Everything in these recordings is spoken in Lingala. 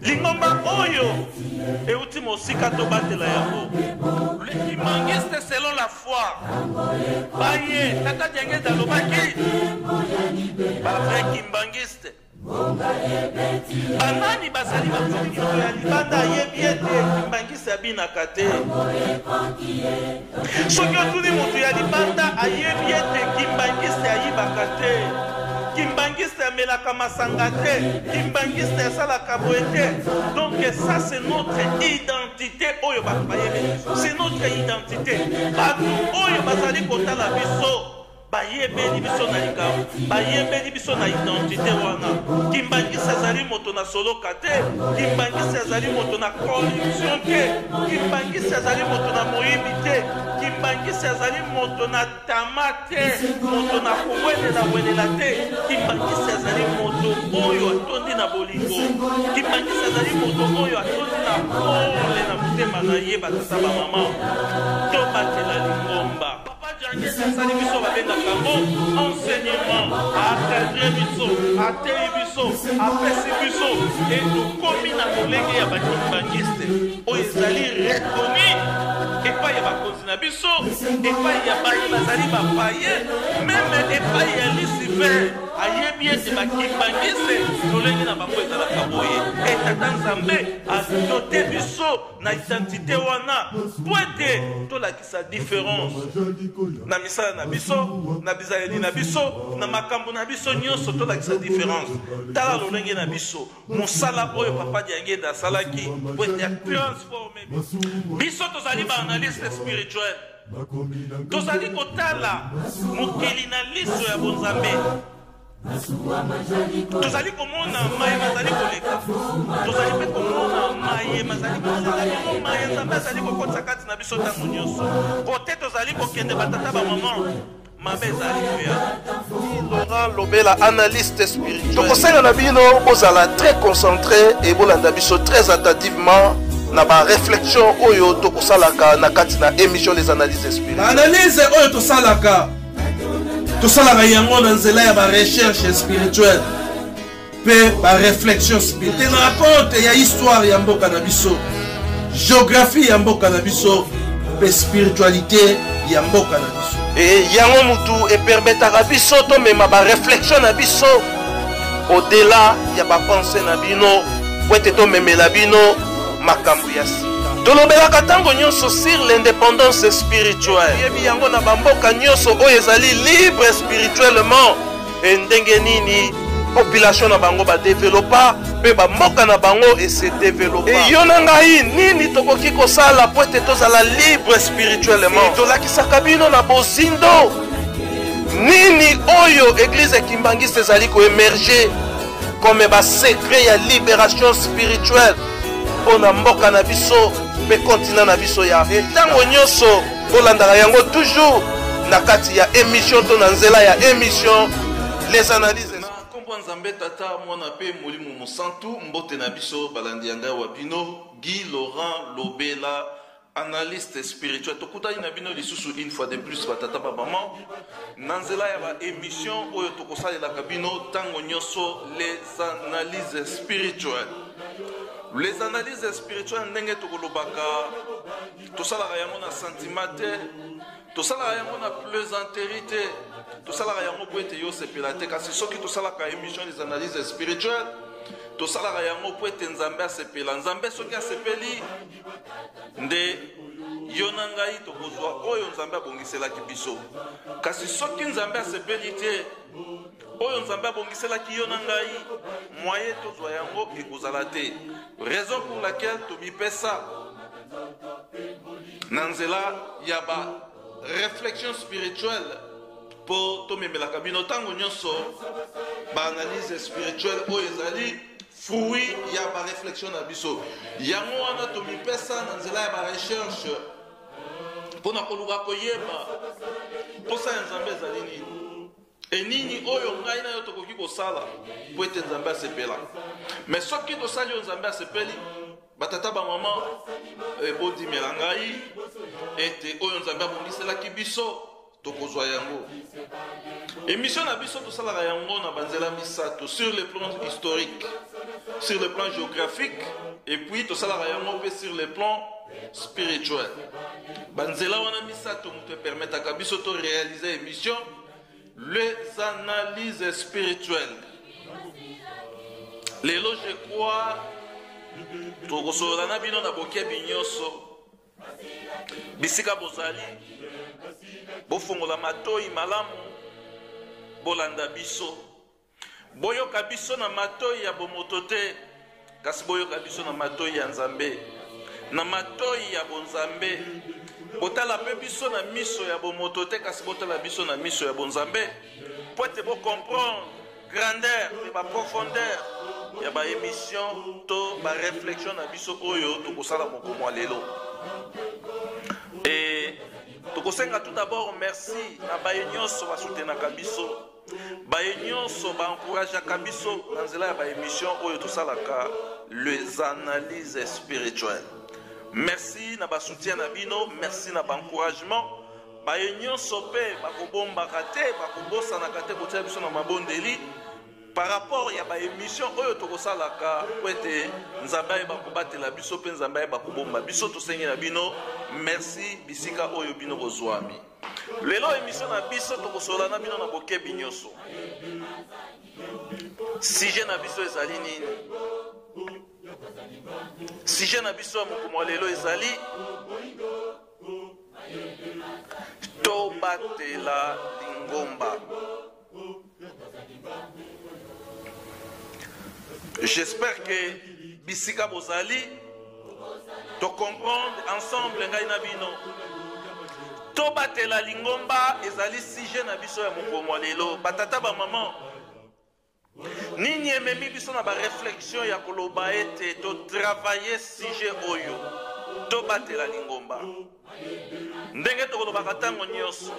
Lingomba oyo euti mosika tobatela yango. Le kimbanguiste selon la foi. Baye tata Diangenda alobaki ba vrai kimbanguiste. Banani bazali bato ya libanda ayebi ete kimbanguiste abinaka te. Soki otuni moto ya libanda ayebi ete kimbanguiste ayibaka te. Kimbanguiste amelaka masanga te, kimbanguiste asalaka boye te. Donc ça c'est notre identité oyo bato bayebi. C'est notre identité. Bato oyo bazali kotala biso bayebeli biso na likambo, bayebeli biso na identité wana. Kimbanguiste azali moto na soloka te, kimbanguiste azali moto na corruption te, kimbanguiste azali moto na moyibi te, kimbanguiste azali moto na tama te, moto na kowelela welela te. Kimbanguiste azali moto oyo atondi na bolingo. Kimbanguiste azali moto oyo atondi na pole na motema na ye. Batata, bamama, tobatela lingomba. Papa Diangienda asali biso babengaka yango enseignement, aencadre biso, ateyi biso, apesi biso e tokomi na lolenge ya bakimbangiste oyo ezali reconnu epai ya bakonzi na biso, epai ya baye bazali bapaye, meme epai ya Lucifer ayebi ete bakimbangiste lolenge na bango ezalaka boye. E Tata Nzambe adote biso na identite wana mpo ete tolakisa difference na misala na biso, na bizaleli na biso, na makambo na biso nyonso, tolakisa difference. Tala lolenge na biso, mosala oyo Papa Diangenda asalaki mpo ete atransforme biso. Tozali baanalyste spirituel, tozali kotala mokili na liso ya bonzambe, tozali komona maye mazali koleka, tozali mpe komona maye mazali kozala bongo, maye Nzambe azali kokotisa kati na biso ntango nyonso. Kote tozali kokende, batata, bamama, mabe ezali koya. Laurent Lobela, analyste spirituel. Tokosenga na bino bozala très concentré et bolanda biso très attentivement na ba réflexion oyo tokosalaka na kati na émission les analyses spirituelles. Analyse oyo tosalaka, tosalaka yango na nzela ya ba recherche spirituelle mpe ba réflexion spirituelle. Tenaka compte ya histoire ya mboka na biso, géographie ya mboka na biso mpe spiritualité ya mboka na biso. E yango mutu epermetaka biso tomema ba réflexion na biso au-delà ya ba pensée na bino, po ete tomemela bino makambo ya sika. Tolobelaka ntango nyonso sur l'indépendance spirituelle. Yebi yango na bamboka nyonso oyo ezali libre spirituellement, e ndenge nini population na bango badevelopa mpe bamboka na bango ese developa. E yo na ngai, nini tokoki kosala po ete tozala libre spirituellement? E tolakisaka bino na bozindo nini oyo église kimbangiste ezali koemerge comme basecret ya libération spirituelle mpo na mboka na biso mpe continent na biso ya ntango nyonso. Bolandaka yango toujours na kati ya émission to na nzela ya émission les analyses. Na nkombo ya Nzambe Tata, Mwana mpe Molimo Mosantu, mbote na biso balandi ya ngai wa bino Guy Laurent Lobela, analyste spirituel. Tokutani na bino lisusu une fois de plus, batata, bamama, na nzela ya baémission oyo tokosalelaka bino ntango nyonso, les analyses spirituelles. Les analyses spirituelles, ndenge tokolobaka, tosalaka yango na sentiment te, tosalaka yango na plaisanterie te, tosalaka yango po ete yo osepela te. Kasi soki tosalaka émission les analyses spirituelles, tosalaka yango po ete Nzambe asepela. Nzambe soki asepeli, nde yo na ngai tokozwa oyo Nzambe abongiselaki biso. Kasi soki Nzambe asepeli te, oyo Nzambe abongiselaki yo na ngai, moyen tozwa yango ekozala te. Raison pour laquelle tomipesa na nzela ya ba réflexion spirituelle mpo tomemelaka bino ntango nyonso baanalyse spirituelle oyo ezali fruit ya baréflexion na biso. Yango wana tomipesa na nzela ya barecherche mpona koluka koyeba mposa ya Nzambe ezali nini, e nini oyo ngai na yo tokoki kosala po ete Nzambe asepela. Mais soki tosali oyo Nzambe asepeli, batata, bamama, bondimela ngai ete oyo Nzambe abongiselaki biso. Tokozwa yango. Émission na biso tosalaka yango na banzela misato: sur le plan historique, sur le plan géographique, et puis tosalaka yango mpe sur le plan spirituel. Banzela wana misato moto epermetaka biso to réaliser émission Les analyses spirituelles. Lelo, je crois, tokosolola na bino na bokebi nyonso. Bisika bozali, bofongola matoi malamu, bolanda biso, boyoka biso na matoi ya bomoto te, kasi boyoka biso na matoi ya Nzambe, na matoi ya bonzambe. Botala mpe biso na miso ya bomoto te, kasi botala biso na miso ya bonzambe, po ete bocomprendre grandeur mpe baprofondeur ya baémission to baréflexion na biso oyo tokosala mokomo ya lelo. E tokosenga tout d'abord merci na baye nyonso basutenaka biso, baye nyonso baencourageaka biso na nzela ya baémission oyo tosalaka, Les analyses spirituelles. Merci na basoutien na bino, merci na baencouragement. Baye nyonso mpe bakobombaka te, bakobosanaka te kotia biso na mabondeli par rapport ya baémission oyo tokosalaka, po ete Nzambe ayeba kobatela biso mpe Nzambe ayeba kobomba biso. Tosengi na bino merci bisika oyo bino bozwami. Lelo émission na biso, tokosolola na bino na bokebi nyonso. Sujet na biso ezali nini? Sujet na biso ya mokomo ya lelo ezali tobatela lingomba. J'espère que bisika bozali, tocomprendre ensemble, ngai na bino. Tobatela lingomba ezali sujet na biso ya mokomo ya lelo. Batata, bamama, nini ememi biso na baréflexion ya koloba ete totravaille sujet oyo, tobatela lingomba? Ndenge tokolobaka ntango nyonso,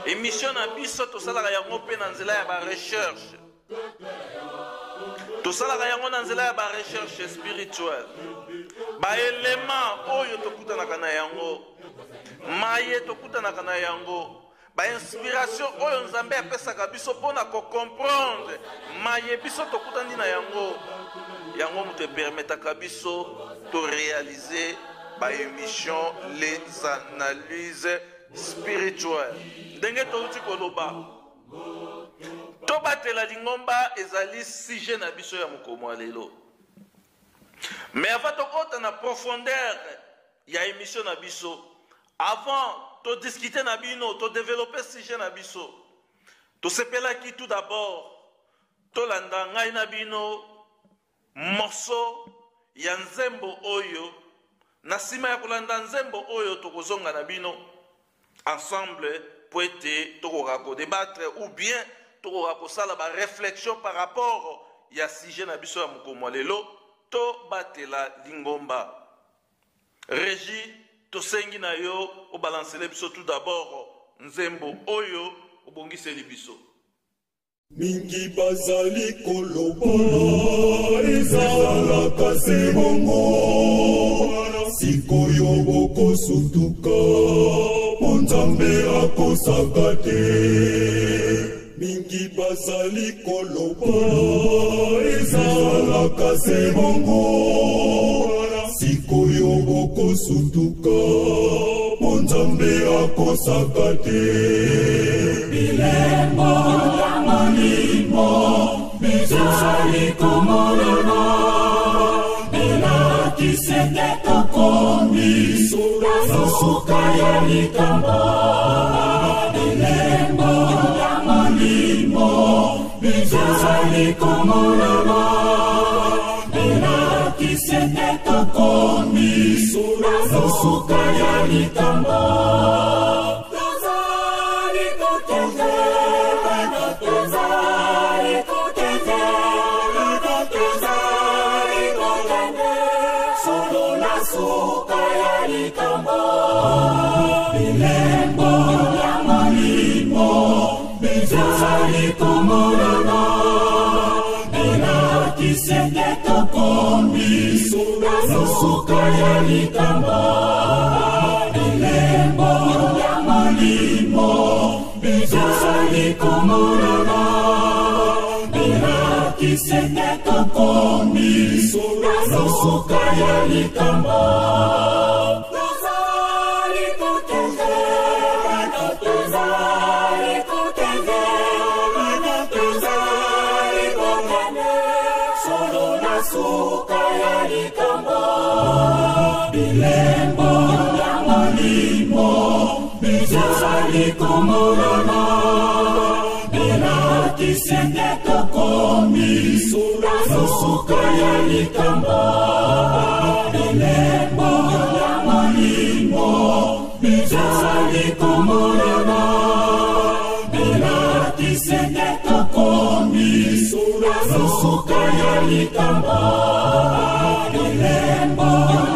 émission na biso tosalaka yango mpe na nzela ya barecherche, tosalaka yango na nzela ya barecherche spirituelle. Baelema oyo tokutanaka na yango, maye tokutanaka na yango, bainspiration oyo Nzambe apesaka biso mpona kocomprendre maye biso tokutani na yango, yango moto epermetaka biso toréaliser baémission Les analyses spirituelles. Ndenge touti koloba, tobatela lingomba ezali sujet na biso ya mokomo ya lelo. Mais avant tokota na profondeur ya émission na biso, avant todiscute na bino, todéveloppe sujet na biso, tosepelaki tout d'abord tolanda ngai na bino morceau ya nzembo oyo. Na nsima ya kolanda nzembo oyo, tokozonga na bino ensemble po ete tokoka kodébattre ou bien tokoka kosala baréflexion par rapport ya sujet na biso ya mokomo ya lelo, tobatela lingomba. Régie, tosengi na yo obalancele biso tout d'abord nzembo oyo obongiseli biso. Mingi bazali koloba ezalaka se bongo, sikoyo bokosutuka, po Nzambe akosaka te. Mingi bazali koloba ezalaka se bongo, sikoyo bokosutuka, po Nzambe akosaka te. Bilembo ya molimo bizali komonana, elakisi ete tokomi na suka ya likambo. Bilembo ya molimo bizali komonana, elakisi ete tokomi na suka ya likambo. Tozali kokende, tozali kokende, tozali kokende solo na suka ya likambo. Bilembo ya molimo bizali komonana, elakisi ete tokomi na suka ya likambo. Bilembo ya molimo Bizali komonana elakisi ete tokomi na suka ya likambo. Tozali kokende, tozali kokende, tozali kokende solo na suka ya likambo. Bilembo ya molimo bizali komonana elakisi ete tokomi na suka ya likambo. Bilembo ya molimo bizali komonana elakisi ete tokomi na suka ya likambo. Bilembo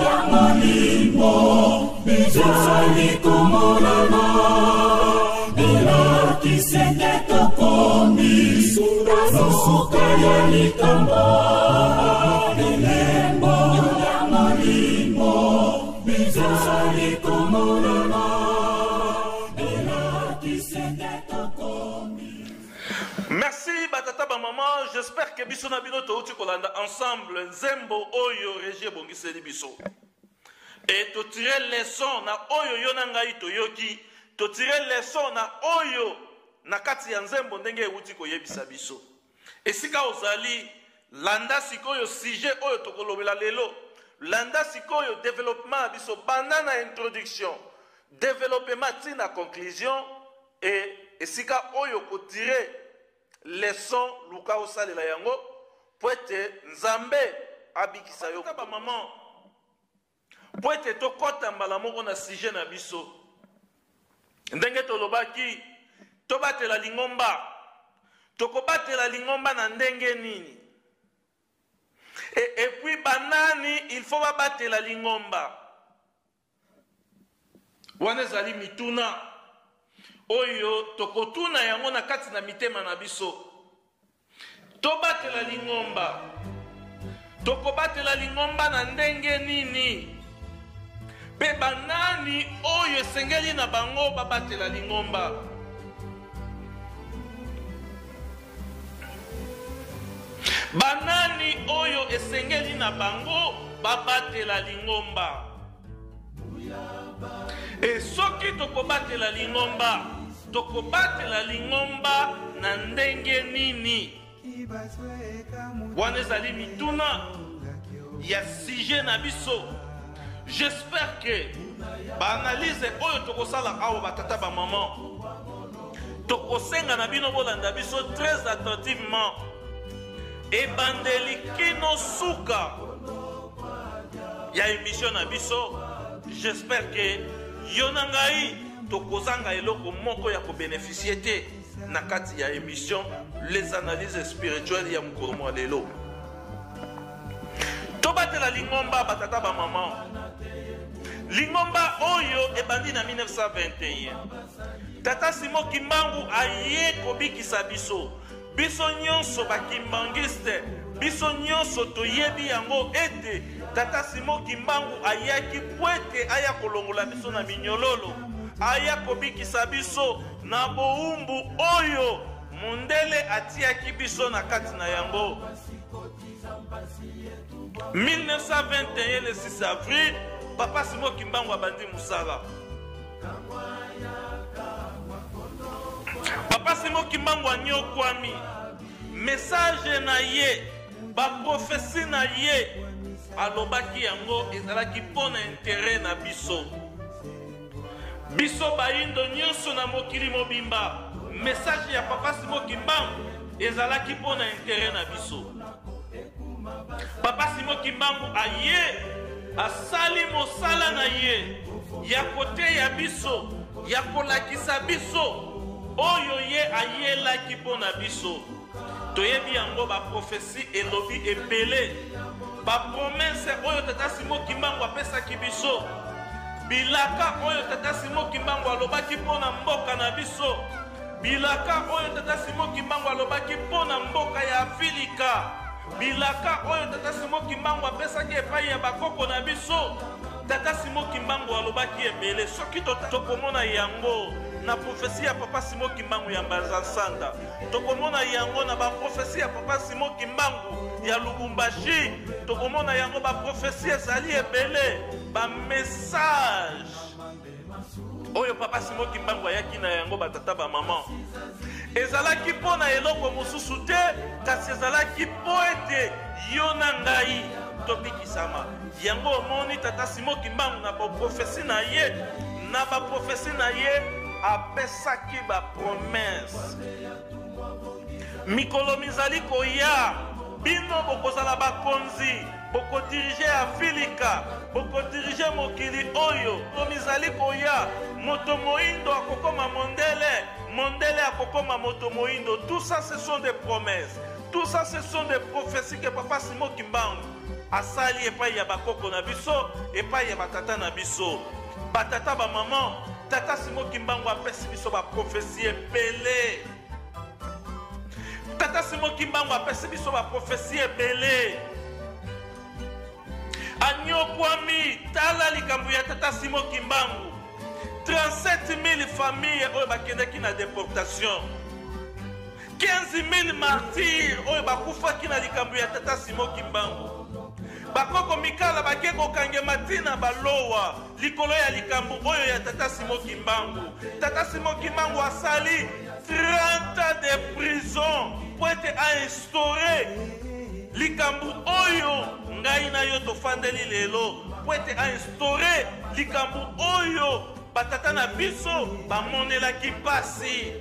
ya molimo bizali komonana elakisi ete tokomi na suka ya likambo. Bilembo ya molimo bizali komonana elakisi ete tokomi. Merci batata bamama, j'espère que biso na bino touti kolanda ensemble nzembo oyo régie ebongiseli biso e totire leçon na oyo yo na ngai toyoki, totire leçon na oyo na kati ya nzembo ndenge ewuti koyebisa biso. Esika ozali, landa sikoyo sujet oyo tokolobela lelo, landa sikoyo développement ya biso banda na introduction, développement ti na conclusion. E esika oyo kotire leçon, luka osalela yango po ete Nzambe abikisa yo. Ba maman, po ete tokɔta mbala moko na sujet na biso, ndenge tolobaki tobatela lingomba. Tokobatela lingomba na ndenge nini? Et puis banani il faut babatela lingomba? Wana ezali mituna oyo tokotuna yango na kati na mitema na biso. Tobatela lingomba, tokobatela lingomba na ndenge nini? Mpe banani oyo esengeli na bango babatela lingomba? Banani oyo esengeli na bango babatela lingomba? E soki tokobatela lingomba, tokobatela lingomba na ndenge nini? Wana ezali mituna ya sujet na biso. J'espère que baanalyse oyo tokosala awa, batata bamama, tokosenga na bino bolanda biso très attentivement ebandeli kino suka ya émission na biso. J'espère que yo na ngai tokozanga eloko moko ya kobénéficie te na kati ya émission Les Analyses Spirituelles ya mokolo mwa lelo. Tobatela lingomba, batata bamama. Lingomba oyo ebandi na 1921, tata Simon Kimbangu aye kobikisa biso, biso nyonso bakimbangiste. Biso nyonso toyebi yango ete tata Simon Kimbangu ayaki po ete aya kolongola biso na minyololo, aya kobikisa biso na bowumbu oyo mondele atiaki biso na kati na yango. 1921 le 6 avril, papa Simon Kimbangu abandi mosala. Papa Simon Kimbangu anyokwami. Message na ye, baprofesi na ye alobaki yango ezalaki mpo na intérêt na biso, biso bayindo nyonso na mokili mobimba. Message ya papa Simon Kimbangu ezalaki mpo na intérêt na biso. Papa Simon Kimbangu aye, asali mosala na ye ya koteya biso, ya kolakisa biso oyo ye ayelaki mpo na biso. Toyebi yango, baprofesi elobi ebele, bapromese oyo tata Simon Kimbangu apesaki biso, bilaka oyo tata Simon Kimbangu alobaki mpo na mboka na biso, bilaka oyo tata Simon Kimbangu alobaki mpo na mboka ya Afilika, bilaka oyo tata Simon Kimbangu apesaki epai ya bakoko na biso. Tata Simon Kimbangu alobaki ebele, soki tokomona yango na prophetie ya Papa Simon Kimbangu ya Mbanza Nsanda, tokomona yango na ba prophetie ya Papa Simon Kimbangu ya Lubumbashi, tokomona yango ba prophetie ezali ebele, ba message oyo Papa Simon Kimbangu ayaki na yango. Batata, ba mama, ezalaki mpo na eloko mosusu te, kasi ezalaki mpo ete yo na ngai tobikisama. Yango omoni Tata Simon Kimbangu na baprofesi na ye, na baprofesi na ye apesaki bapromese: mikolo mizali koya, bino bokozala bakonzi, bokodiriger Afilika, bokodiriger mokili oyo. To mizali koya, moto moindo akokoma mondele, mondele akokoma moto moindo. Tout ça, ce sont des promesses, tout ça, ce sont des prophéties que Papa Simon Kimbangu asali epai ya bakoko na biso, epai ya batata na biso. Batata, bamama, Tata Simon Kimbangu apesi biso baprofesi ebele. Tata Simon Kimbangu apesi biso baprofesi ebele. Anyokwami. Tala likambo ya Tata Simon Kimbangu: 37 000 famille oyo bakendaki na déportation, 15 000 martyrs oyo bakufaki na likambo ya Tata Simon Kimbangu. Bakoko mikala bake kokangema ntina balowa likolo ya likambo oyo ya Tata Simon Kimbangu. Tata Simon Kimbangu asali 30 ans de prison po ete ainstaure likambo oyo ngai na yo tofandeli lelo, po ete ainstaure likambo oyo batata na biso bamonelaki mpasi.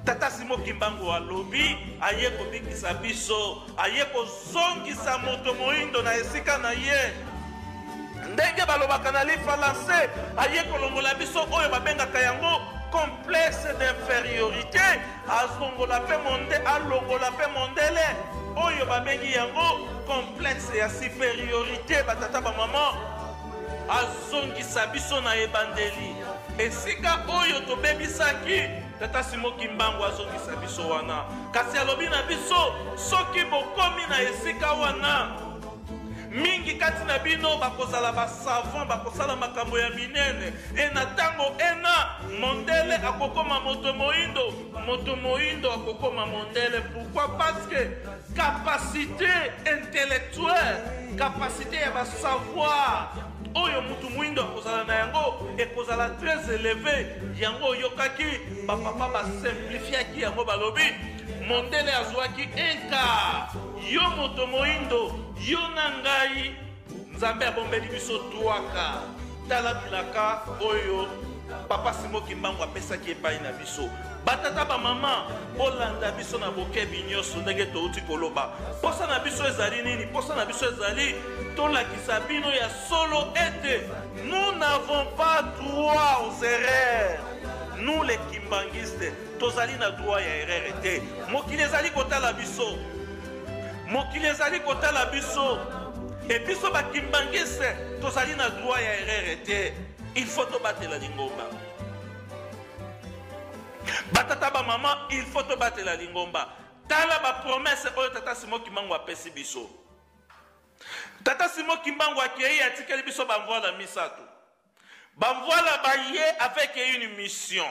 Tata Simon Kimbangu alobi aye kobikisa biso, aye kozongisa moto moindo na esika na ye, ndenge balobaka na lifalanse, aye kolongola biso oyo babengaka yango complexe d'infériorité, azongola mpe monde, alongola mpe mondele oyo babengi yango complexe ya supériorité. Batata, bamama, azongisa biso na ebandeli, esika oyo tobebisaki. Tata Simon Kimbangu azongisa biso wana, kasi alobi na biso: soki bokomi na esika wana, mingi kati na bino bakozala basavant, bakosala makambo ya minene. E na ntango ena, mondele akokoma moto moindo, moto moindo akokoma mondele. Pourquoi? Parce que capacité intellectuelle, capacité ya basavoir oyo mutu moindo akozala na yango ekozala très élevé. Yango oyokaki bapapa basimplifiaki yango, balobi mondele azwaki un quart, yo moto moindo, yo na ngai, Nzambe abombeli biso trois quarts. Tala bilaka oyo Papa Simon Kimbangu apesaki epai na biso. Batata, bamama, bolanda biso na bokebi nyonso ndenge touti koloba. Posa na biso ezali nini? Posa na biso ezali tolakisa bino ya solo ete nous n'avons pas droit aux erreurs. Nous, les kimbanguistes, tozali na droit ya erreur te. Mokili ezali kotala biso, mokili ezali kotala biso, e biso bakimbangiste tozali na droit ya erreur te. Il faut tobatela lingomba. Batata, bamama, il faut tobatela lingomba. Tala bapromese oyo Tata Simon Kimbangu apesi biso. Tata Simon Kimbangu akei, atikeli biso bamvwala misato. Bamvwala baye avec une mission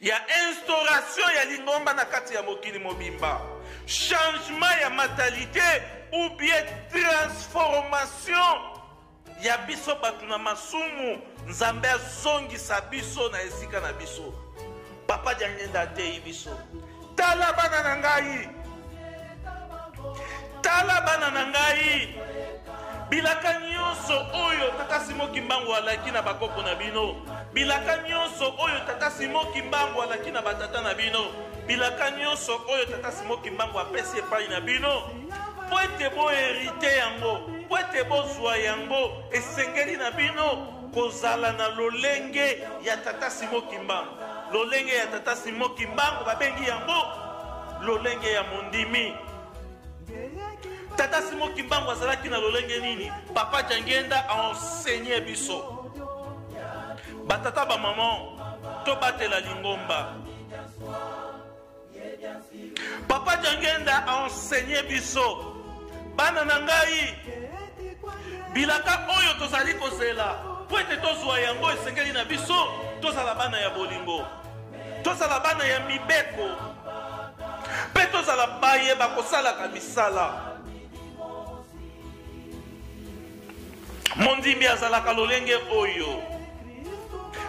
ya instauration ya lingomba na kati ya mokili mobimba, changement ya mentalité ou bien transformation ya biso bato na masumu, Nzambe azongisa biso na esika na biso. Papa Diangenda ateyi biso: tala bana na ngai, tala bana na ngai, bilaka nyonso oyo Tata Simon Kimbangu alaki na bakoko na bino, bilaka nyonso oyo Tata Simon Kimbangu alaki na batata na bino, bilaka nyonso oyo Tata Simon Kimbangu apesi epai na bino, mpo ete boherite yango, mpo ete bozwa yango, esengeli na bino kozala na lolenge ya Tata Simon Kimbangu. Lolenge ya Tata Simon Kimbangu babengi yango lolenge ya mondimi. Tata Simon Kimbangu azalaki na lolenge nini? Papa Diangenda aenseigné biso. Batata, bamama, tobatela lingomba. Papa Diangenda aenseigné biso: bana na ngai, Bilaka oyo tozali kozela mpo ete tozwa yango, esengeli na biso tozala bana ya bolingo, tozala bana ya mibeko, mpe tozala baye bakosalaka misala. Mondimi azalaka lolenge oyo.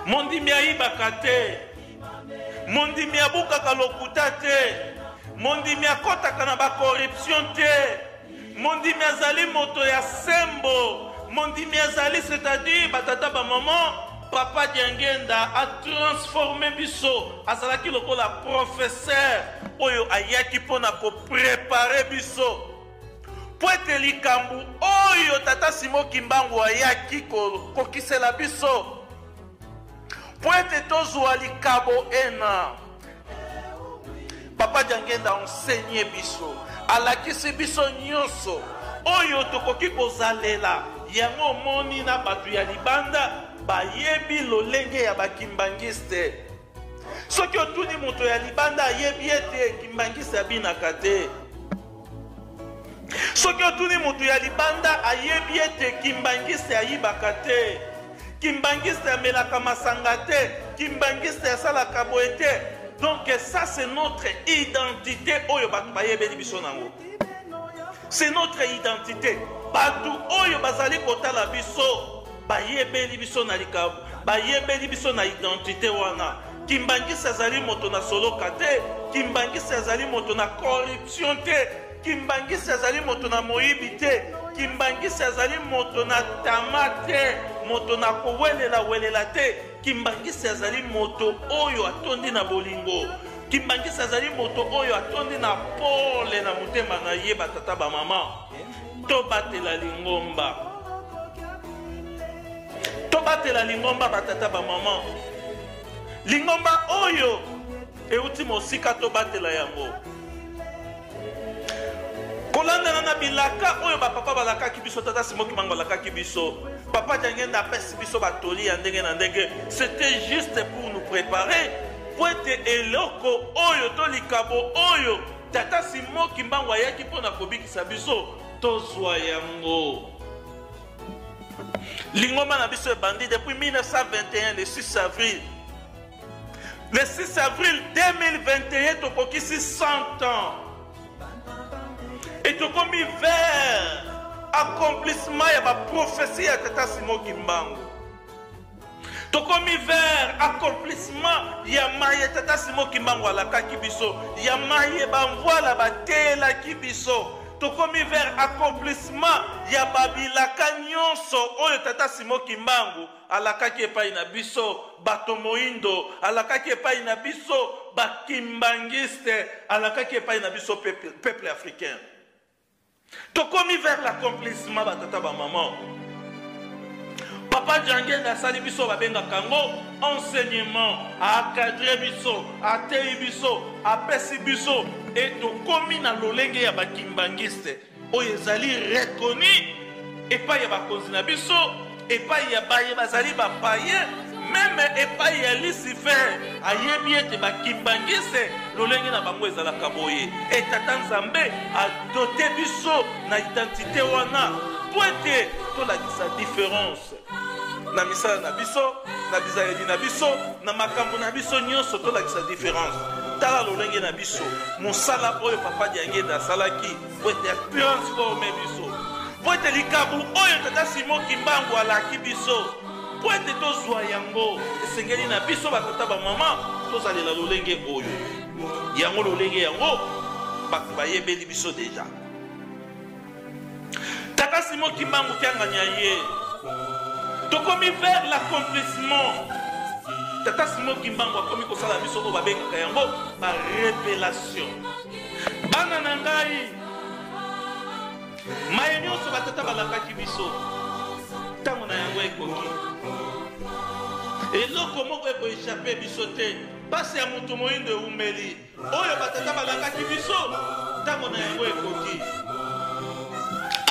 Mondimi ayibaka te. Mondimi abukaka lokuta te. Mondimi akɔtaka na bacorruption te. Mondimi azali moto ya sembo. Mondimi azali, c'est-à-dire batata bamama, Papa Diangenda atransforme biso. Azalaki lokola professeur oyo ayaki mpo na koprepare biso mpo ete likambo oyo Tata Simo Kimbangu ayaki kokisela biso mpo ete tozwa likabo ena. Papa Diangenda enseigné biso, alakisi biso nyonso oyo tokoki kozalela yango. Omoni na bato ya libanda bayebi lolenge ya bakimbangiste. Soki otuni moto ya libanda, ayebi ete kimbangiste abinaka te. Soki otuni moto ya libanda, ayebi ete kimbangiste ayibaka te, kimbangiste amelaka masanga te, kimbangiste asalaka boye te. Donc ça, c'est notre identité oyo bato bayebeli biso nango. C'est notre identité. Bato oyo bazali kotala biso bayebeli biso na likambo, bayebeli biso na identité wana. Kimbangisi azali moto na soloka te, kimbangisi azali moto na corruption te, kimbangisi azali moto na moyibi te, kimbangisi azali moto na tama te, moto na kowelelawelela te. Kimbangisi azali moto oyo atondi na bolingo. Kimbangisi azali moto oyo atondi na pole na motema na ye. Batata, bamama, tobatela lingomba, tobatela lingomba. Batata, bamama, lingomba oyo euti mosika, tobatela yango kolandana na bilaka oyo bapapa balakaki biso. Tata Simo Kimbangu alakaki biso, Papa Diangenda apesi biso batoli ya ndenge na ndenge. C'était juste pour nous préparer po ete eloko oyo to likabo oyo Tata Simo Kimbangu ayaki mpo na kobikisa biso, tozwa yango. Lingomba na biso ebandi depuis 1921, le 6 avril. Le 6 avril 2021, tokokisi 100 ans et tokomi vers accomplissement ya baprophétie ya Tata Simo Kimbangu. Tokomi vers accomplissement ya maye Tata Simo Kimbangu alakaki biso, ya maye bamvwala bateyelaki biso. Tokomi vers accomplissement ya babilaka nyonso oyo Tata Simo Kimbangu alakaki epai na biso bato moindo, alakaki epai na biso bakimbangiste, alakaki epai na biso peuple africain. Tokomi vers l'accomplissement. Batata, bamama, Papa Diangenda asali biso, babengaka yango enseignement. Aencadre biso, ateyi biso, apesi biso e tokomi na lolenge ya bakimbangiste oyo ezali reconnu epai ya bakonzi na biso, epai ya baye bazali bapaye, même epai ya Lucifer. Ayebi ete bakimbangiste lolenge na bango ezalaka boye. E Tata Nzambe adote biso na identité wana po ete tolakisa différence na misala na biso, na bizaleli na biso, na makambo na biso nyonso, tolakisa différence. Tala lolenge na biso, mosala oyo Papa Diangenda asalaki po ete atransforme biso, po ete likambo oyo Tata Simo Kimbangu alaki biso, po ete tozwa yango, esengeli na biso batata, bamama, tozalela lolenge oyo. Yango lolenge yango bato bayebeli biso déjà. Tata Simo Kimbangu kiangani ye, tokomi vers l'accomplissement. Tata Simo Kimbangu akomi kosala biso oyo babengaka yango barévélation. Bana na ngai, maye nyonso batata balakaki biso, ntango na yango ekoki. Eloko moko ekoéchappe biso te. Pasi ya moto moyindo ewumeli. Oyo batata balakaki biso, ntango na yango ekoki.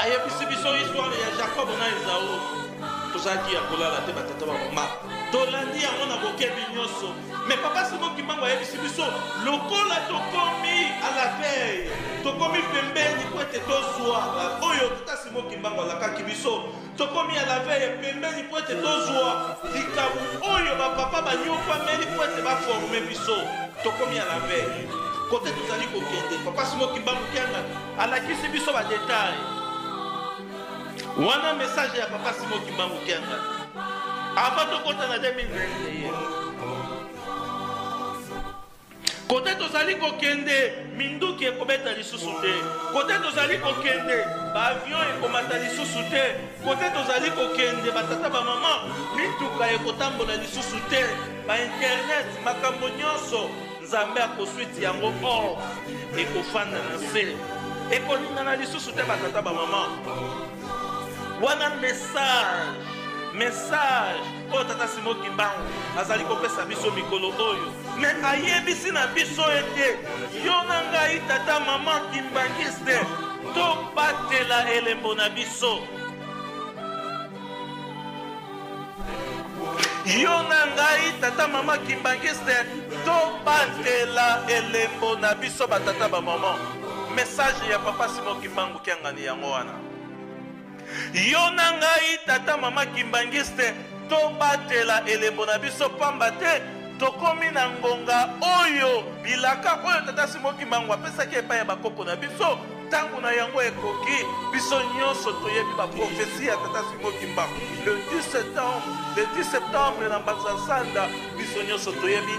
Ayebisi biso histoire ya Jacob na Ezau. Tozalaki ya kolala te, batata bamama. Tolandi yango na bokebi nyonso. Mais papa Simon Kimbangu ayebisi biso lokola tokomi à la veille, tokomi pembeni po ete tozwa oyo tata Simon Kimbangu alakaki biso. Tokomi à la veille pembeni po ete tozwa likambo oyo bapapa banyokwameli po ete baforme biso. Tokomi à la veille. Kote tozali kokende, papa Simon Kimbangu Kiangani alakisi biso ba details. Wana message ya papa Simon Kimbangu Kiangani avant tokota na 2021. Kote tozali kokende, minduki ekobeta lisusu te. Kote tozali kokende, baavion ekomata lisusu te. Kote tozali kokende, batata bamama, mituka ekotambola lisusu te. Ba internet, makambo nyonso, Nzambe akoswiti yango or ekofanda na nse, ekolingana lisusu te, batata bamama. Wana message oyo tata Simon Kimbangu azali kopesa biso mikolo oyo. Me ayebisi na biso ete yo na ngai, tata mama kimbangiste, tobatela elembo na biso. Yo na ngai, tata mama kimbangiste, tobatela elembo na biso, batata bamama. Message ya papa Simon Kimbangu Kiangani yango wana. Yo na ngai, tata mama kimbangiste, tobatela elembo na biso, pamba te tokomi na ngonga oyo bilaka oyo tata Simon Kimbangu apesaki epai ya bakoko na biso, ntango na yango ekoki. Biso nyonso toyebi baprofesi ya tata Simon Kimbangu le 10 septembre, le 10 septembre na Mbanza Nsanda. Biso nyonso toyebi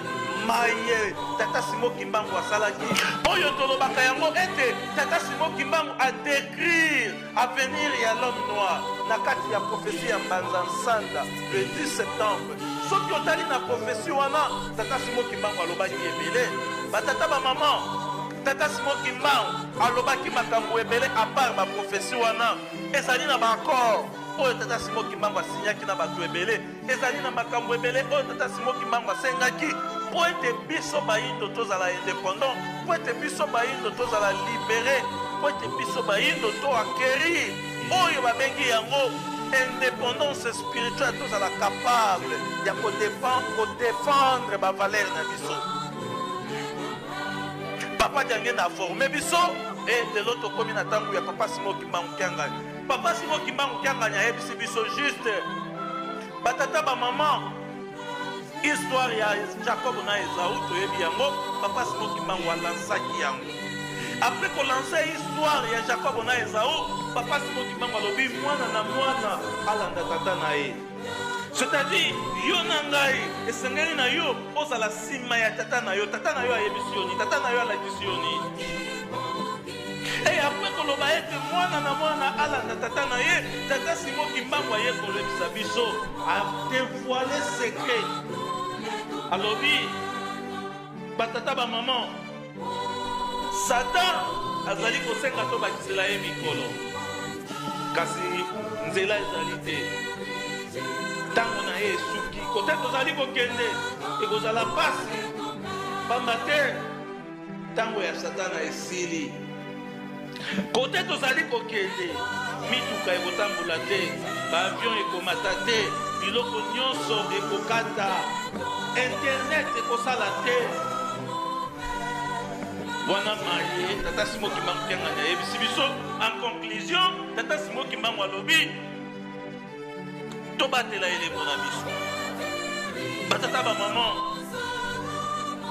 maye tata Simon Kimbangu asalaki, oyo tolobaka yango ete tata Simon Kimbangu adécrire avenir ya l'homme noir na kati ya prophétie ya Mbanza Nsanda le 10 septembre. Soki otali na prophétie wana, tata Simon Kimbangu alobaki ebele. Batata bamama, tata Simon Kimbangu alobaki makambo ebele. À part baprophétie wana, ezali na baaccord oyo tata Simon Kimbangu asinyaki na bato ebele. Ezali na makambo ebele oyo tata Simon Kimbangu asengaki mpo ete biso bayindo tozala indépendant, mpo ete biso bayindo tozala libéré, mpo ete biso bayindo to acquérir oyo babengi yango indépendance spirituelle, tozala capable ya kodéfendre bavaleur na biso. Papa Diangenda aforme biso e lelo tokomi na ntango ya papa Simon Kimbangu Kiangani. Papa Simon Kimbangu Kiangani ayebisi biso juste, batata bamama, histoire ya Jacob na Ezau toyebi yango. Papa Simon Kimbangu alansaki yango. Après kolancer histoire ya Jacob na Ezau, papa Simon Kimbangu alobi mwana na mwana alanda tata na ye, c'est-à-dire yo na ngai esengeli na yo ozala nsima ya tata na yo. Tata na yo ayebisi yo nini? Tata na yo alakisi yo nini? E après koloba ete mwana na mwana alanda tata na ye, tata Simon Kimbangu aye kolebisa biso, adévoile secret. Alobi, batata bamama, Satan azali kosenga tobakisela ye mikolo, kasi nzela ezali te. Ntango na ye esuki. Kote tozali kokende ekozala pasi, pamba te ntango ya Satana esili. Kote tozali kokende, mituka ekotambola te, baavion ekomata te, biloko nyonso ekokata, internet ekosala te. Wana maye tata Simon Kimbangu Kiangani ayebisi biso. En conclusion, tata Simon Kimbangu alobi tobatela elembo na biso. Batata bamama,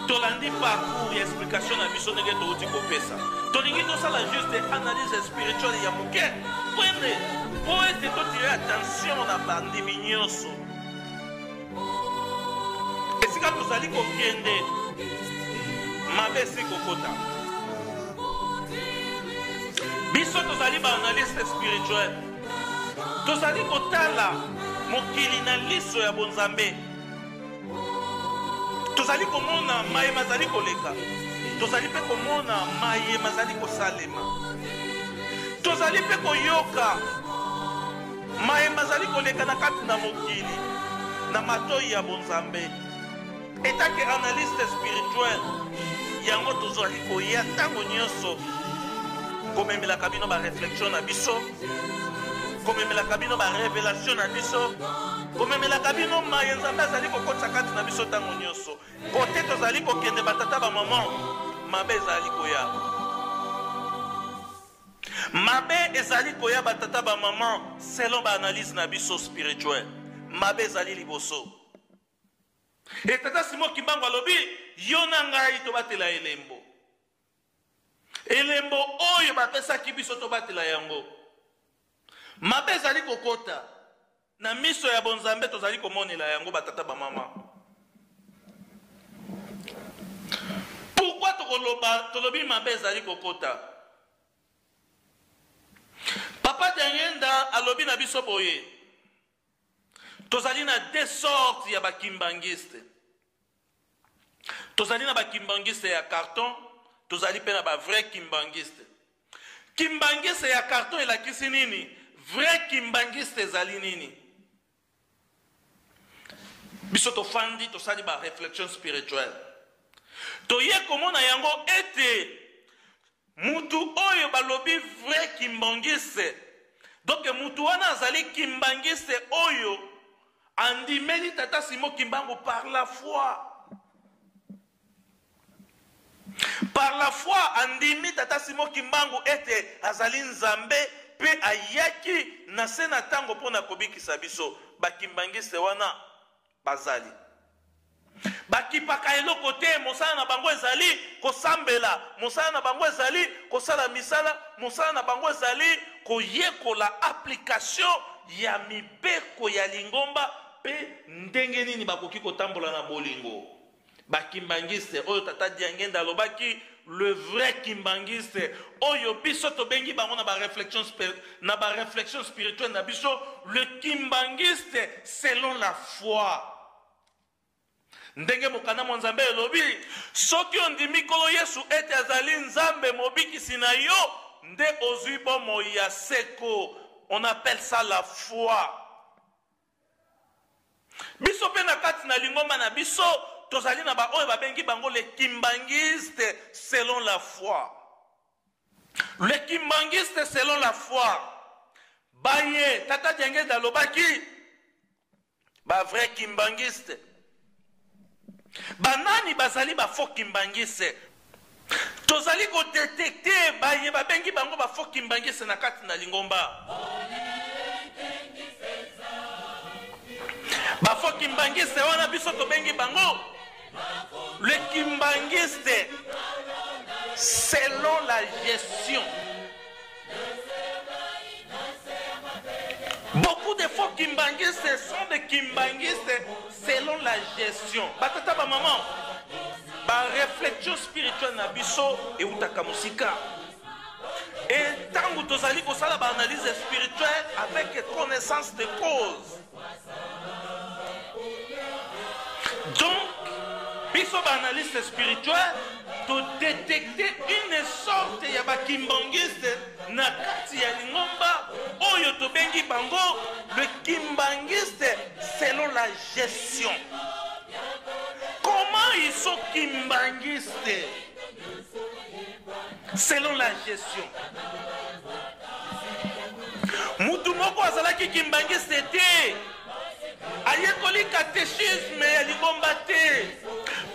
tolandi parcours ya explication na biso ndenge touti kopesa. Tolingi tosala juste analyse spirituelle ya moke pwende mpo ete totire attention na bandimi nyonso. Esika tozali kokende, mabe esi kokota. Biso tozali baanalyste spirituel, tozali kotala mokili na liso ya bonzambe. Tozali komona maye mazali koleka, tozali mpe komona maye mazali kosalema, tozali mpe koyoka maye mazali koleka na kati na mokili na matoi ya bonzambe. Etake analyste spirituel, yango tozali koya ntango nyonso komemelaka bino baréflexion na biso. Komemelaka bino ba revelation na biso, komemelaka bino maye Nzambe azali kokotisa kati na biso ntango nyonso. Kote tozali kokende batata ba mama, mabe ezali koya. Mabe ezali koya batata ba mama, selon ba analyse na biso spirituelle. Mabe ezali liboso. E tata Simon Kimbangu alobi, yo na ngai tobatela elembo. Elembo oyo bapesaki biso tobatela yango. Mabe ezali kokota na miso ya bonzambe, tozali komonela yango batata bamama. Pourquoi tokoloba tolobi mabe ezali kokota? Papa Diangienda alobi na biso boye, tozali na deux sortes ya bakimbangiste. Tozali na bakimbangiste ya carton, tozali mpe na ba vrai kimbangiste. Kimbangiste ya carton elakisi nini? Vrai kimbangiste ezali nini? Biso tofandi tosali ba réflexion spirituelle, toye komona yango ete mutu oyo balobi vrai kimbangiste, donc mutu wana azali kimbangiste oyo andimeli tata Simon Kimbangu par la foi. Par la foi andimi tata Simon Kimbangu ete azali Nzambe pe ayaki na se na tango pona kobikisa biso. Bakimbangiste wana bazali bakipaka eloko te, mosala na bango ezali kosambela, mosala na bango ezali kosala misala, mosala na bango ezali koyekola application ya mibeko ya lingomba pe ndenge nini bakoki kotambola na bolingo. Bakimbangiste oyo tata Diangenda alobaki, le vrai kimbangiste oyo biso tobengi bango na ba réflexion na ba réflexion spirituelle na biso, le kimbangiste selon la foi. Ndenge mokanda mwa Nzambe elobi, soki ondimi Nkolo Yesu ete azali Nzambe mobikisi na yo, nde ozwi bomoi ya seko. On appelle ça la foi. Biso mpe na kati na lingomba na biso tozali na baoyo babengi bango les kimbanguistes selon la foi. Les kimbanguistes selon la foi. Baye tata Diangenda alobaki ba vrai kimbanguiste. Banani bazali ba faux kimbanguiste? Tozali ko detecter baye babengi bango ba faux kimbanguiste na kati na lingomba. Ba faux kimbanguiste wana biso tobengi bango le kimbanguiste selon la gestion. Beaucoup de faux kimbanguistes sont des kimbanguistes selon la gestion. Batata ba maman, ba réflexion spirituelle na biso eutaka mosika. Et tango tozali kosala ba analyse spirituelle avec connaissance de cause. Donc, biso ba analyste spirituel to détecter une sorte ya ba kimbanguiste na kati ya lingomba oyo tobengi bango le kimbanguiste selon la gestion. Comment ils sont kimbanguistes selon la gestion? Mutu moko azalaki kimbanguiste te, ayekoli catéchisme ya lingomba te,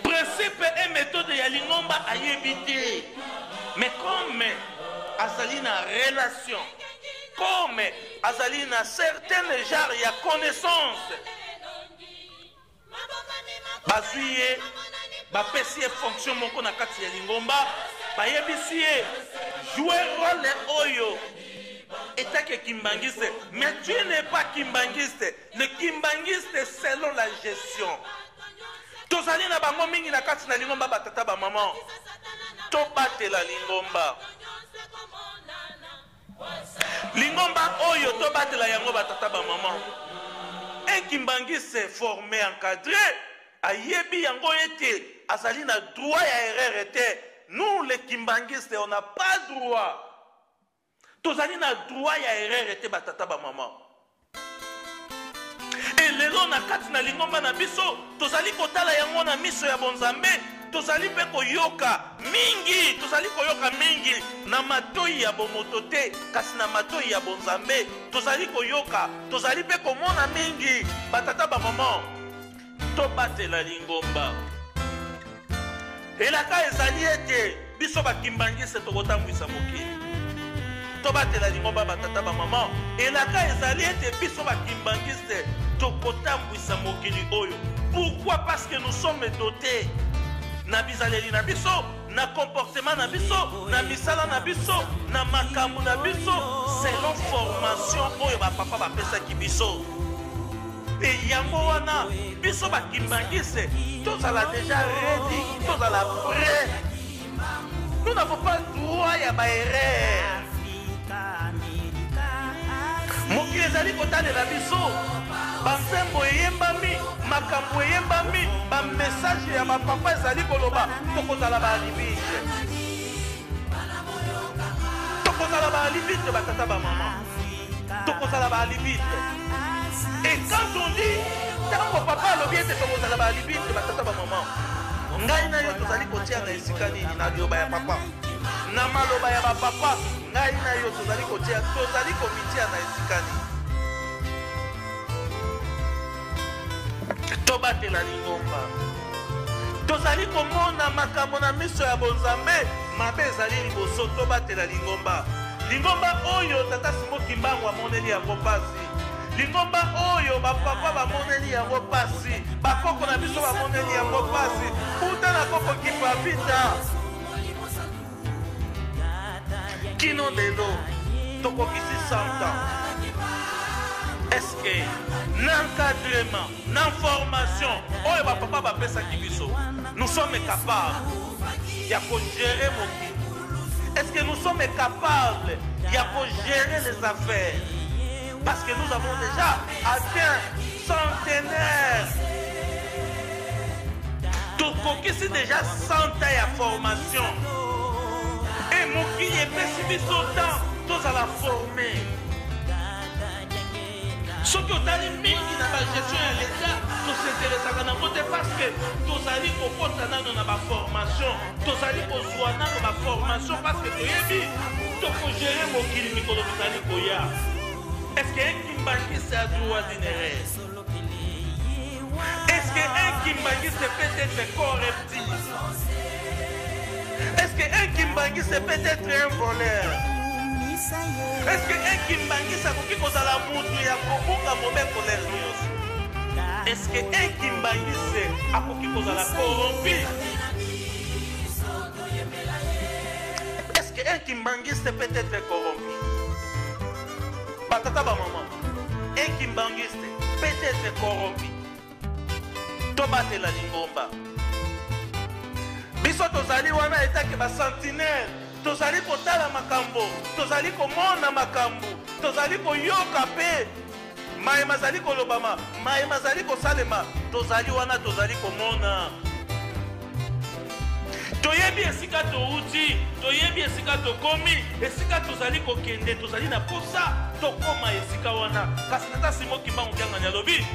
principe et méthode ya lingomba ayebi te, mais comme azali na relation, comme azali na certain genre ya connaissance, bazwi ye, bapesi ye fonction moko na kati ya lingomba, bayebisi ye jouer rôle oyo etake kimbanguiste, mais tu n'es pas kimbanguiste. Le kimbanguiste selon la gestion. Tozali na bango mingi na kati na lingomba, batata ba maman, tobatela lingomba. Lingomba oyo tobatela yango, batata ba maman. Un kimbanguiste formé, encadré, ayebi yango ete azali na droit ya erreur te. Nous les kimbanguistes, on n'a pas droit. Tozali na droit ya erreur te, batata ba maman. Et lelo na kati na lingomba na biso tozali kotala yango na miso ya bonzambe. Tozali mpe koyoka mingi, tozali koyoka mingi na matoi ya bomoto te, kasi na matoi ya bonzambe. Tozali koyoka, tozali mpe komona mingi. Batata, bamama, tobatela lingomba. Elaka ezali ete biso bakimbangiste tokotambwisa mokili. Tobatela lingomba, batata, bamama. Elaka ezali ete biso bakimbangiste tokotambwisa mokili oyo. Pourquoi? Parce que nous sommes dotés na bizaleli na biso, na comportement na biso, na misala na biso, na makambo na biso, selon formation oyo bapapa bapesaki biso. E yango wana biso bakimbangiste tozala déjà ready, tozala prêt. Nous n'avons pas droit ya baerreur. Mokili ezali kotalela biso, banzembo eyembami, makambo eyembami, bamessage ya bapapa ezali koloba. Tokozala baalibite, tokozala baalibite, batata, bamama, tokozala baalibite. Et quand on dit, ntango papa alobi ete tokozala baalibite, batata, bamama, ngai na yo tozali kotia na esika nini? Na liloba ya papa, na maloba ya bapapa, ngai na yo tozali kotia, tozali komitia na esika nini? Tobatela lingomba. Tozali komona makambo na miso ya bonzambe, mabe ezali liboso. Tobatela lingomba, lingomba oyo tata Simo Kimbangu amoneli yango mpasi, lingomba oyo bapapa bamoneli yango mpasi, bakoko na biso bamoneli yango mpasi, uta na koko Kipavita kino lelo tokokisi 100 ans. Est-ce na encadrement, na formation oyo bapapa bapesaki biso, nous sommes capables ya kogérer mokili? Est-ce que nous sommes capables ya kogérer les affaires? Parce que nous avons déjà atteint centenaire, tokokisi déjà 100 ans ya formation, e mokili epesi biso temps tozala formé. Soki otali mingi na bagestion ya leta, tosinteresaka nango te, parce que tozali kokɔta nano na baformation, tozali kozwa nano baformation, parce que toyebi tokogérer mokili mikolo bizali koya. Est ce que un kimbangiste a droit d'une erreur? Est ce que un kimbangiste peut être corruptible? Est ce que un kimbangiste peut être un voleur? Est ce que un kimbangiste akoki kozala mutu ya kobuka mobeko lere nyonso? Est ce que un kimbangiste akoki kozala corrompu? Est ce que un kimbangiste peut être corrompu? Batata, bamama, un kimbangiste peut être corrompu? Tobatela lingomba. Biso tozali wana etake basentinelle, tozali kotala makambo, tozali komona makambo, tozali koyoka mpe maye mazali kolobama, maye mazali kosalema. Tozali wana, tozali komona, toyebi esika touti, toyebi esika tokomi, esika tozali kokende. Tozali na posa tokóma esika wana. Kasi tata Simo Kimbangu Kiangani alobi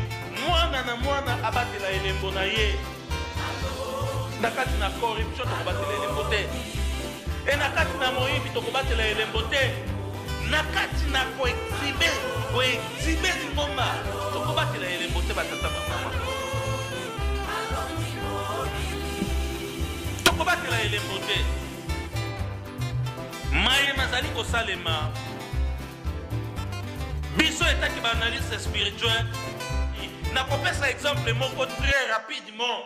mwana na mwana abatela elembo na ye. Na kati na corruption tokobatela elembo te, e na kati na moyibi tokobatela elembo te, na kati na koexhiber, koexhiber lingomba tokobatela elembo te. Batata, bamama, tokobatela elembo te. Maye mazali kosalema, biso etaki baanalyste spirituel, nakopesa exemple moko très rapidement.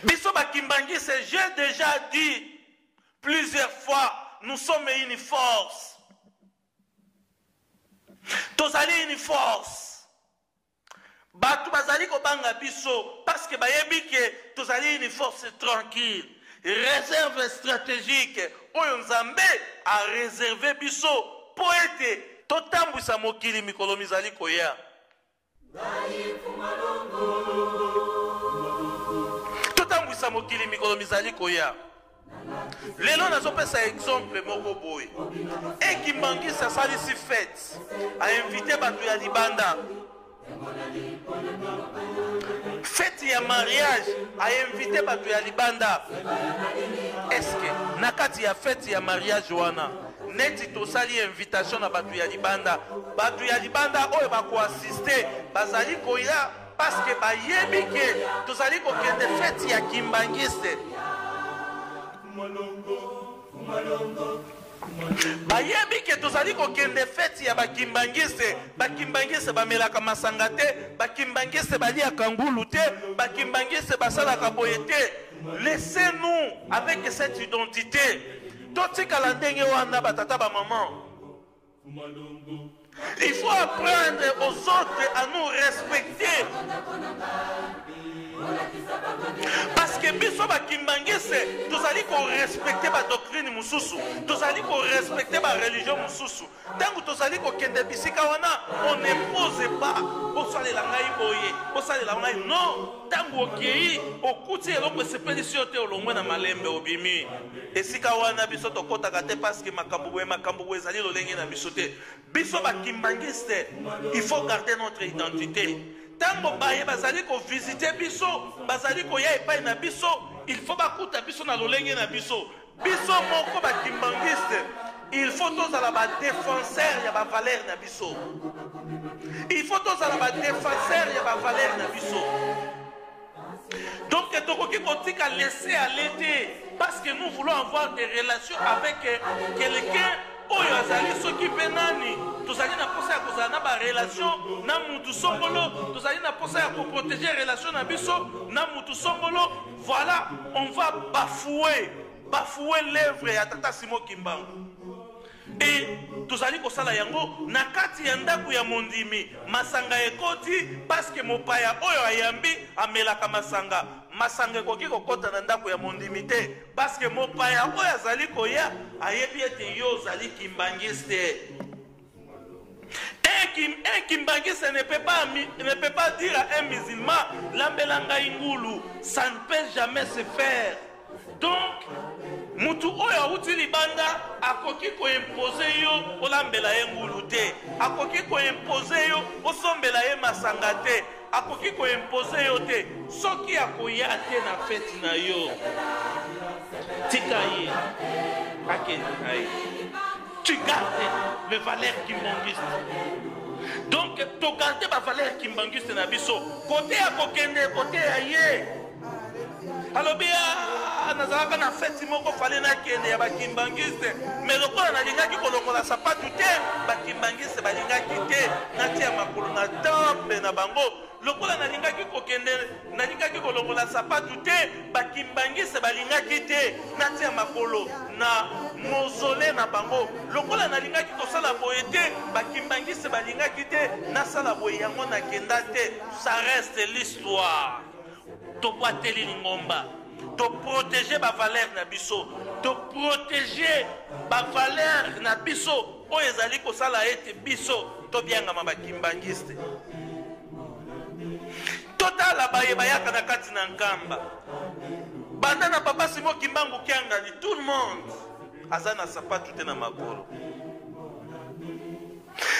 Biso bakimbangiste, j'ai déjà dit plusieurs fois, nous sommes une force, tozali une force. Bato bazali kobanga biso parce que bayebi ke tozali une force tranquille, réserve stratégique oyo Nzambe aréserver biso mpo ete totambwisa mokili mikolo mizali koya. Totambwisa mokili mikolo mizali koya. Lelo nazopesa exemple moko boye. Ekimbangisi asalisi fête, ainviter bato ya libanda. Fete ya mariage ainvite bato ya libanda. Eske na kati ya fete ya mariage wana neti tosali invitation na bato ya libanda, bato ya libanda oyo bakoasiste bazali koya parce que bayebi ke tozali kokende fete ya kimbangiste. Bayebi ke tozali kokende feti ya bakimbangiste. Bakimbangiste bamelaka masanga te, bakimbangiste baliaka ngulu te, bakimbangiste basalaka boye te. Laissez-nous avec cette identité, totikala ndenge wana. Batata, bamama, il faut apprendre aux autres à nous respecter, parce que biso bakimbangiste tozali korespecte badoctrine mosusu, tozali korespecte bareligion mosusu. Ntango tozali kokende bisika wana, on n'impose pas: bosalela ngai boye, bosalela ngai. Non, ntango okei, okuti eloko esepelisi yo te, olongwe na malembe, obimi esika wana. Biso tokɔtaka te parce que makambo boye, makambo boye ezali lolenge na biso te. Biso bakimbangiste, il faut garder notre identité. Ntango baye bazali kovisite biso, bazali koya epai na biso, il faut bakuta biso na lolenge na biso. Biso moko bakimbangiste, il faut tozala badéfenseur ya bavaleur na biso, il faut tozala badéfenseur ya bavaleur na biso. Donc tokoki kotika laisser aller te parce que nous voulons avoir des relations avec quelqu'un oyo azali soki mpe nani. Tozali na posa ya kozala na barelation na mutu songolo, tozali na posa ya koprotege relation na biso na mutu songolo. Voilà, on va bafouer l'œuvre ya tata Simo Kimbangu. E tozali kosala yango na kati ya ndako ya mondimi. Masanga ekoti parce que mopaya oyo ayambi amelaka masanga. Masanga ekoki kokɔta na ndako ya mondimi te parce que mopaya oyo azali koya ayebi ete yo ozali kimbangiste. Un kimbangiste ne peut pas dire à un musulman: lambela ngai ngulu. Ça ne peut jamais se faire. Donc mutu oyo awuti libanda akoki koimpose yo olambela ye ngulu te, akoki koimpose yo osombela ye masanga te, akoki koimpose yo te. Soki akoya te na feti na yo, tika ye akende na ye. Tu gardes les valeurs kimbanguistes. Donc togarde bavaleur kimbanguiste na biso. Kote ya kokende, kote ya ye alobi: nazalaka na feti moko, fallait nakende ya bakimbangiste, mais lokola nalingaki kolongola sapatu te, bakimbangiste balingaki te natia makolo na temple na bango. Lokola nalingaki kokende, nalingaki kolongola sapatu te, bakimbangiste balingaki te natia makolo na mausolée na bango. Lokola nalingaki kosala boye te, bakimbangiste balingaki te nasala boye, yango nakenda te. Ça reste l'histoire. Tobwateli lingomba, toprotege bavaleur na biso, toprotege bavaleur na biso oyo ezali kosala ete biso tobiangama bakimbangiste. Totala baye bayaka na kati na Nkamba, banda na papa Simo Kimbangu Kiangani, tout le monde aza na sapatu te na makolo.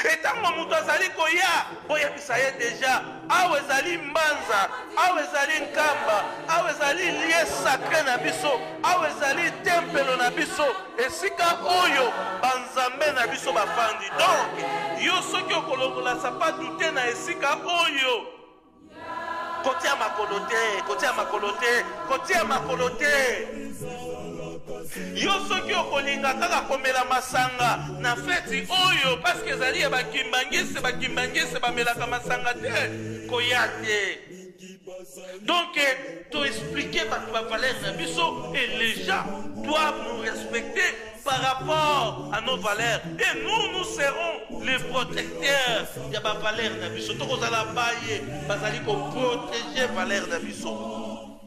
Etango moto azali koya, boyebisa ye déjà: awa ezali Mbanza, awa ezali Nkamba, awa ezali lieu sacré na biso, awa ezali tempelo na biso, esika oyo banzambe na biso bafandi. Donc yo soki okolongola sapatu te na esika oyo, kotia makolo te, kotia makolo te, kotia makolo te. Yo soki okolinga kaka komela masanga na feti oyo parce que ezali ya bakimbangisi, bakimbangisi bamelaka masanga te, koya te. Donc toexplike bato bavaleur na biso et les gens doivent nous respecter par rapport à nos valeurs, et nous, nous serons les protecteurs ya bavaleur na biso. Tokozala baye bazali koprotege valeur na biso.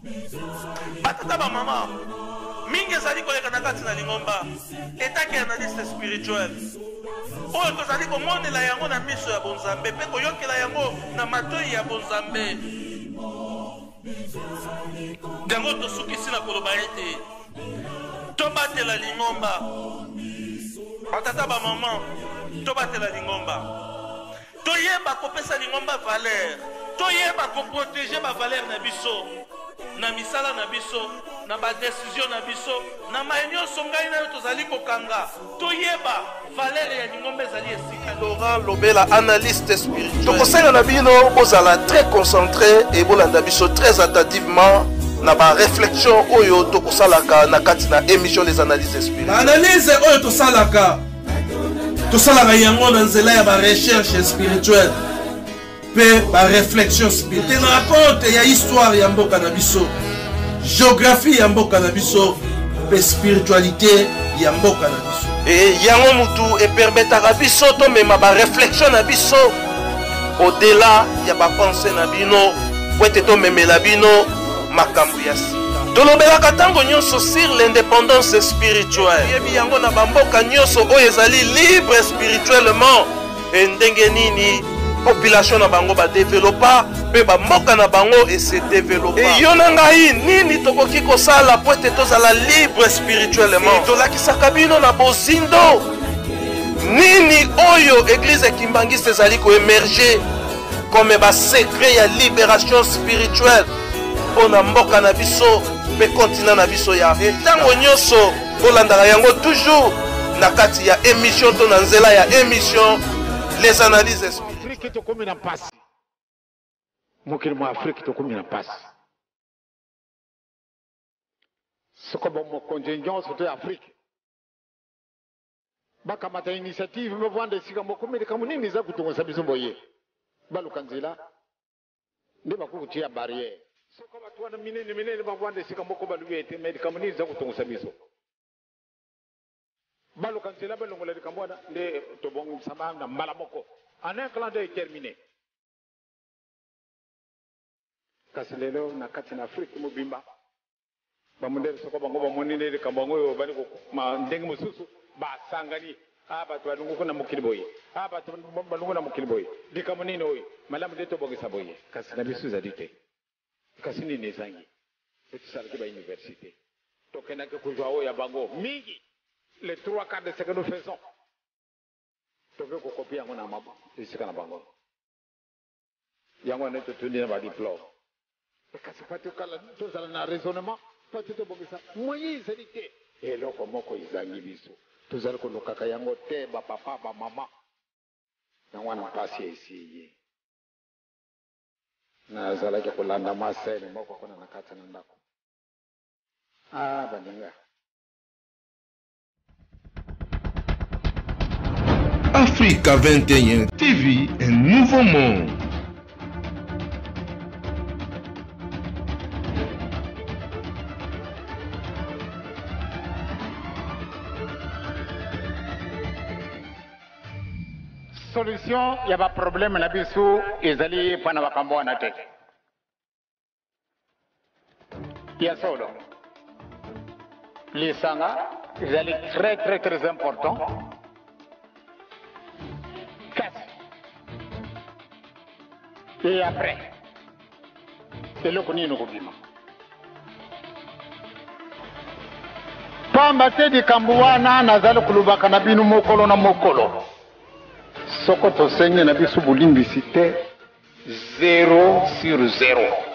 Batata, bamama, mingi ezali koleka na kati na lingomba. Etaki analyste spirituel oyo tozali komonela yango na miso ya bonzambe mpe koyokela yango na matoi ya bonzambe. Yango tosukisi na koloba ete tobatela lingomba. Batata, bamama, tobatela lingomba. Toyeba kopesa lingomba valeur, toyeba ko proteger ba valeur na biso na misala na biso, na ba decision na biso, na maye nyonso ngai na yo tozali kokanga. Toyeba valeur ya lingomba ezali esika. Laurent Lobela, analyste spirituel. Tokosenga na bino bozala très concentré et bolanda biso très attentivement na ba réflexion oyo tokosalaka na kati na émission les analyses spirituelles. Analyse oyo tosalaka, tosalaka yango na nzela ya ba recherche spirituelle mpe ba réflexion spirituelle. Na compte ya histoire ya mboka na biso, géographie ya mboka na biso mpe spiritualité ya mboka na biso. E yango mutu epermetaka biso tomema ba réflexion na biso au-delà ya ba pensée na bino, po ete tomemela bino makambo ya sika. Tolobelaka ntango nyonso sur l'indépendance spirituelle. Toyebi yango na bamboka nyonso oyo ezali libre spirituellement, e ndenge nini population na bango badevelopa mpe bamboka na bango ese developa. E yo na ngai nini tokoki kosala po ete tozala libre spirituellement? E tolakisaka bino na bozindo nini oyo église kimbangiste ezali koemerge comme ba secret ya libération spirituelle mpo na mboka na biso mpe continent na biso ya ntango nyonso. Bolandaka yango toujours na kati ya émission to na nzela ya émission les analyses spirituelles. Afrique tokomi na mpasi, mokili mwa Afrique tokomi na mpasi. Soko bomokonzi nyonso to ya Afrique bakamata initiative, bavanda esika moko, me likambo nini eza kotungisa biso boye? Baluka nzela nde bakoki kotia barrière. Soko bato wana minene minene bavanda esika moko, balobi ete me likambo nini eza kotungisa biso? Baluka nzela balongola likambo wana nde tobongisama na mbala moko, en un clin d'œil terminé. Kasi lelo na kati na Afrique mobimba, bamundele soko bango bamoni nde likambo yango oyo bali kokoma ndenge mosusu, basangani. Ah, bato balungu kuna mokili boye, ah, bato balungu na mokili boye, likambo nini oyo? Malamu nde tobongisa boye. Kasi na biso ezali te. Kasi nini ezangi? Po tosalaki ba université, tokendaki kozwa oyo ya bango mingi, les 3/4 de ce que nous faisons tokoki kokopia yango na esika na bango. Yango wana totundi na ba diplôme. Kasi pa tokala tozala na raisonnement, pa tobongisa moyen ezali te. Eloko moko ezangi biso, tozali kolukaka yango te, ba papa ba mama. Yango wana mpasi esi ye. Nazalaki kolanda mwa scène moko kuna na kati na ndako. Ah, baninga. Africa 21 TV, un nouveau monde. Solution ya ba problème na biso ezali mpo na makambo wana te. Ya solo, lisanga ezali très très très important, kasi et après eloko nini kobima? Pamba te likambo wana nazali kolobaka na bino mokolo na mokolo, soko tosengi na biso bolimbisi te, 0 sur 0.